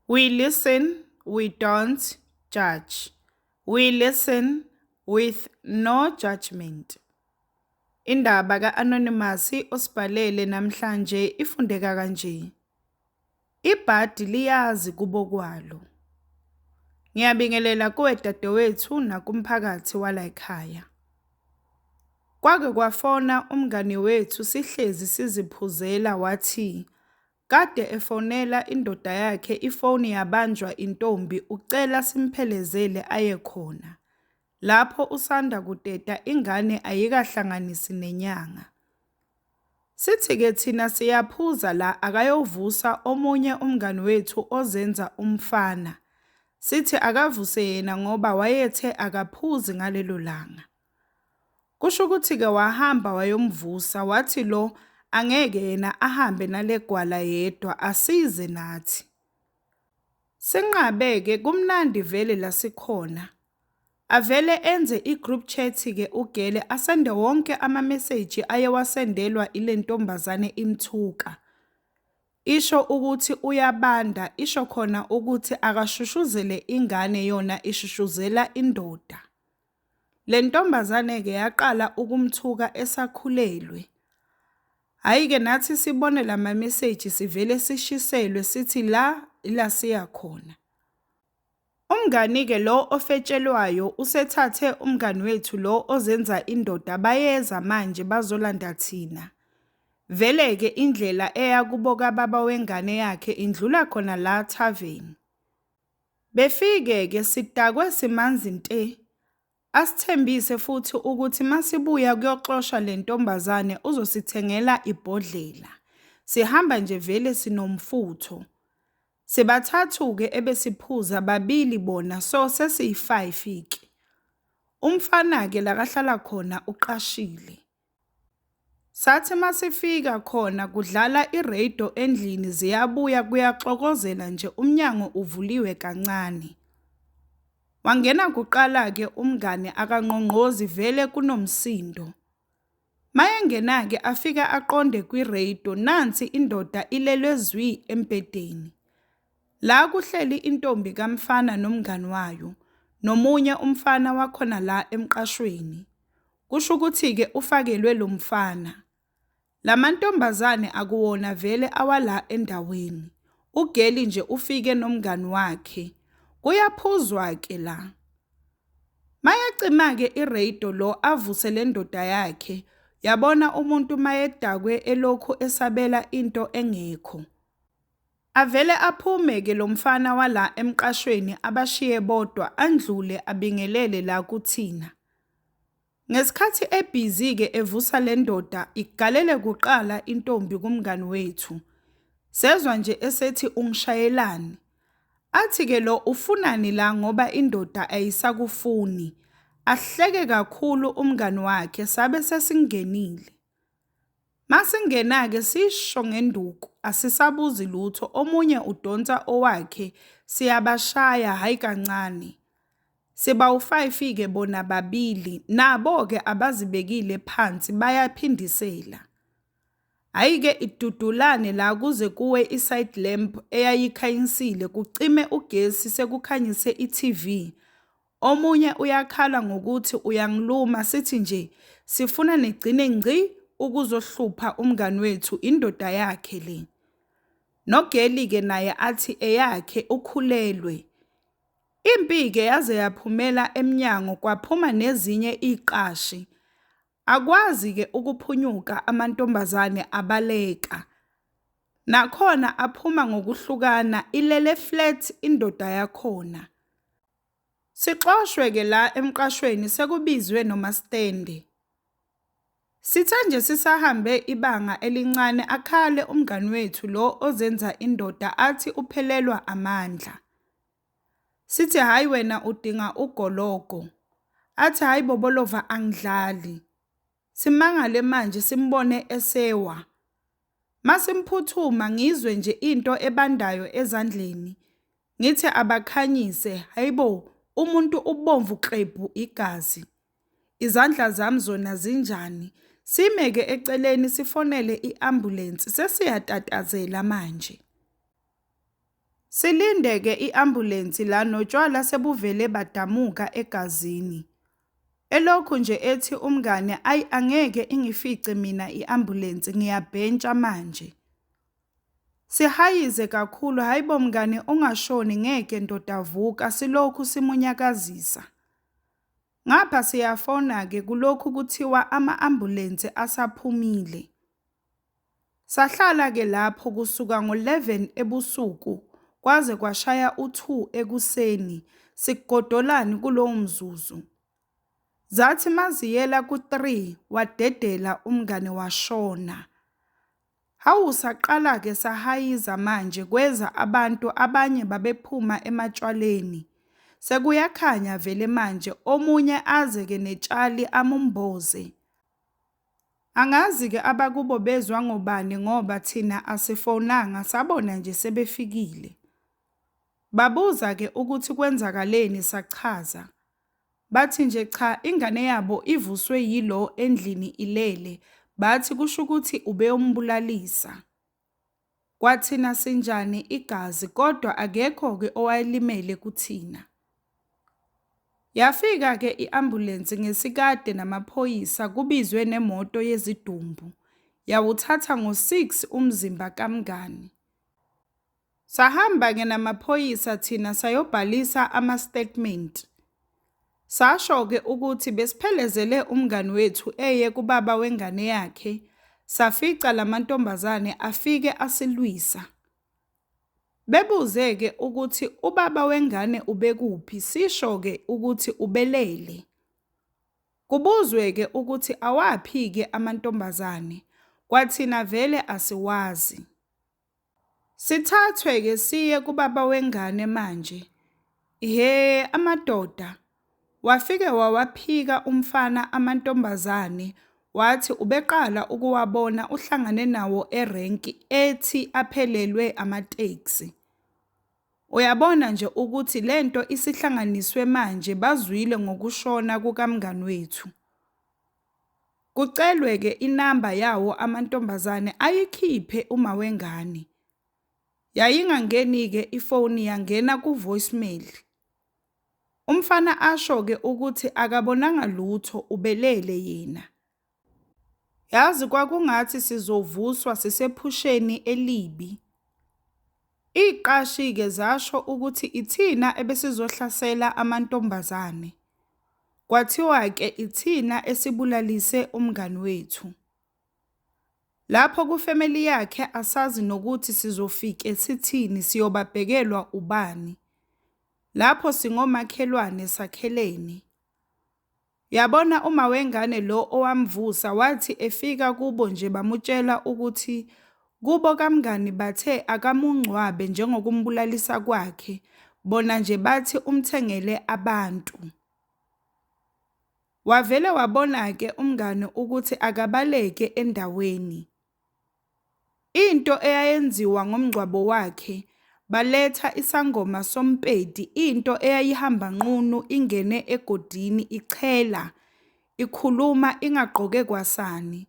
We listen, we don't judge. We listen with no judgment. Indaba ka-Anonymous osibhalele namhlanje ifundeka kanje. Ibhadi liyazi kubo kwalo. Ngiyabingelela kuwe dadewethu nakumphakathi wala ekhaya. Kwake kwafona umngani wethu sihlezi siziphuzela wathi kade efonela indoda yakhe ifoni yabanjwa intombi ucela simphelezele aye khona. Lapho usanda kuteta ingane ayikahlanganisi nenyanga. Sithi-ke thina siyaphuza la akayovusa omunye umngani wethu ozenza umfana. Sithi akavuse yena ngoba wayethe akaphuzi ngalelo langa. Kusho ukuthi-ke wahamba wayomvusa wathi lo angeke yena ahambe nale gwala yedwa asize nathi. Sinqabe-ke kumnandi vele la sikhona. Avele enze i-group chat-ke ugele asende wonke amameseji ayewasendelwa ile ntombazane imthuka. Isho ukuthi uyabanda, isho khona ukuthi akashushuzele ingane yona ishushuzela indoda. Le ntombazane-ke yaqala ukumthuka esakhulelwe. Hhayi-ke nathi sibone la mameseji sivele sishiselwe sithi la ila siya khona. Umngani-ke lo ofetshelwayo usethathe umngani wethu lo ozenza indoda bayeza manje bazolanda thina. Vele-ke indlela eya kubo kababa wengane yakhe indlula khona la thaveni. Befike-ke sidakwe simanzi nte. Asithembise futhi ukuthi masibuya kuyoxosha le ntombazane uzosithengela ibhodlela. Sihamba nje vele sinomfutho. Sibathathu-ke ebesiphuza babili bona so sesiyi-5 ke. Umfana-ke la kahlala khona uqashile. Sathi masifika khona kudlala i-radio endlini ziyabuya kuyaxokozela nje umnyango uvuliwe kancane. Wangena kuqala-ke umngane akangqongqozi vele kunomsindo. Mayengena-ke afike aqonde kwi-radio nansi indoda ilele zwi embhedeni. La kuhleli intombi kamfana nomngani wayo, nomunye umfana wakhona la emqashweni. Kusho ukuthi-ke ufakelwe lo mfana. La mantombazane akuwona vele awala endaweni. Ugeli nje ufike nomngani wakhe. Kuyaphuzwa-ke la. Mayecima-ke i-radio lo avuse le ndoda yakhe, yabona umuntu mayedakwe elokhu esabela into engekho. Avele aphume-ke lo mfana wala emqashweni abashiye bodwa andlule abingelele la kuthina. Ngesikhathi ebhizi-ke evusa le ndoda igalele kuqala intombi kumngani wethu. Sezwa nje esethi ungishayelani. Athi-ke lo ufunani la ngoba indoda ayisakufuni. Ahleke kakhulu umngani wakhe sabe sesingenile. Masingena-ke sisho ngenduku asisabuzi lutho omunye udonsa owakhe siyabashaya hhayi kancane. Siba u-5-ke bona babili nabo-ke abazibekile phansi bayaphindisela. Hhayi-ke idudulane la kuze kuwe i-side lamp eyayikhanyisile kucime ugesi sekukhanyise i-TV. Omunye uyakhala ngokuthi uyangiluma sithi nje sifuna nigcine ngci ukuzohlupha umngani wethu indoda yakhe le. Nogeli-ke naye athi eyakhe ukhulelwe. Impi-ke yaze yaphumela emnyango kwaphuma nezinye iqashi. Akwazi-ke ukuphunyuka amantombazane abaleka. Nakhona aphuma ngokuhlukana ilele flat indoda yakhona. Sixoshwe-ke la emqashweni sekubizwe nomastende. Sithe nje sisahambe ibanga elincane akhale umngani wethu lo ozenza indoda athi uphelelwa amandla. Sithi hhayi wena udinga ugologo. Athi hhayi Bobolova angidlali. Simangale manje simbone esewa. Masimphuthuma ngizwe nje into ebandayo ezandleni. Ngithi abakhanyise, hayibo umuntu ubomvu klebhu igazi. Izandla zami zona zinjani? Sime-ke eceleni sifonele i-ambulensi sesiyatatazela manje. Silinde-ke i-ambulensi la notshwala sebuvele badamuka egazini. Elokhu nje ethi umngani ayi angeke ingifice mina i-ambulensi ngiyabhentsha manje. Sihayize kakhulu, hhayi bo mngani ungashoni ngeke ndoda vuka, silokhu simunyakazisa. Ngapha siyafona-ke kulokhu kuthiwa ama-ambulensi asaphumile. Sahlala-ke lapho kusuka ngo-11 ebusuku kwaze kwashaya u-2 ekuseni, sigodolani kulowo mzuzu. Zathi maziyela ku-3 wadedela umngani washona. Hawu saqala-ke sahayiza manje kweza abantu abanye babephuma ematshwaleni. Sekuyakhanya vele manje omunye aze-ke netshali amumboze. Angazi-ke abakubo bezwa ngobani ngoba thina asifonanga sabona nje sebefikile. Babuza-ke ukuthi kwenzakaleni sachaza. Bathi nje cha ingane yabo ivuswe yilo endlini ilele, bathi kusho ukuthi ubeyombulalisa. Kwathina sinjani igazi kodwa akekho-ke owayelimele kuthina. Yafika-ke i-ambulensi ngesikade namaphoyisa kubizwe nemoto yezidumbu, yawuthatha ngo-6 umzimba kamngani. Sahamba-ke namaphoyisa thina sayobhalisa ama-statement. Sasho-ke ukuthi besiphelezele umngani wethu eye kubaba wengane yakhe, safica lamantombazane afike asilwisa. Bebuze-ke ukuthi ubaba wengane ubekuphi, sisho-ke ukuthi ubelele. Kubuzwe-ke ukuthi awaphi-ke amantombazane, kwathina vele asiwazi. Sithathwe-ke siye kubaba wengane manje. Ihhe amadoda! Wafike wawaphika umfana amantombazane wathi ubeqala ukuwabona uhlangane nawo erenki ethi aphelelwe amatekisi. Uyabona nje ukuthi lento isihlanganiswe manje bazwile ngokushona kukamngani wethu. Kucelwe-ke inamba yawo amantombazane ayikhiphe umawengane. Yayingangeni-ke ifoni yangena ku-voicemail. Umfana asho-ke ukuthi akabonanga lutho ubelele yena. Yazi kwakungathi sizovuswa sisephusheni elibi. Iqashi-ke zasho ukuthi ithina ebesizohlasela amantombazane. Kwathiwa-ke ithina esibulalise umngani wethu. Lapho kufemeli yakhe asazi nokuthi sizofike sithini siyobabhekelwa ubani. Lapho singomakhelwane sakhelene. Yabona umawengane lo owamvusa wathi efika kubo nje bamutshela ukuthi kubo kamngani bathe akamungcwabe njengokumbulalisa kwakhe, bona nje bathi umthengele abantu. Wavele wabona-ke umngani ukuthi akabaleke endaweni. Into eyayenziwa ngomngcwabo wakhe, baletha isangoma sompedi into eyayihamba nqunu ingene egodini ichela, ikhuluma ingagqoke kwasani.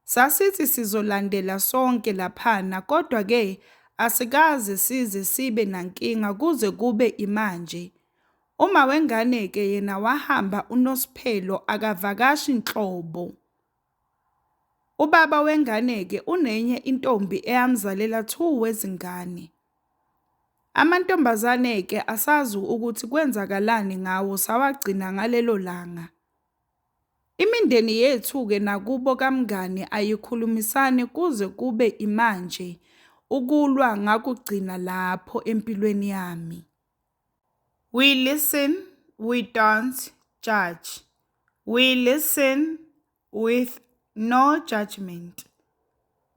Sasithi sizolandela sonke laphana kodwa-ke asikaze size sibe nankinga kuze kube imanje. Umawengane-ke yena wahamba uNosiphelo akavakashi nhlobo. Ubaba wengane-ke unenye intombi eyamzalela 2 wezingane. Amantombazane-ke asazi ukuthi kwenzakalani ngawo sawagcina ngalelo langa. Imindeni yethu-ke nakubo kamngani ayikhulumisani kuze kube imanje, ukulwa ngakugcina lapho empilweni yami. We listen, we don't judge. We listen with no judgment.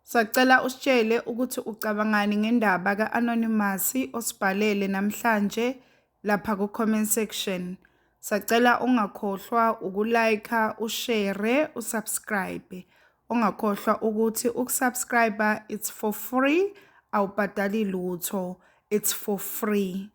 Sacela usitshele ukuthi ucabangani ngendaba ka-Anonymous osibhalele namhlanje lapha ku-comment section. Sacela ungakhohlwa uku-like, ushare, usubscribe. Ungakhohlwa ukuthi ukusubscribe it's for free, awubhadali lutho, it's for free.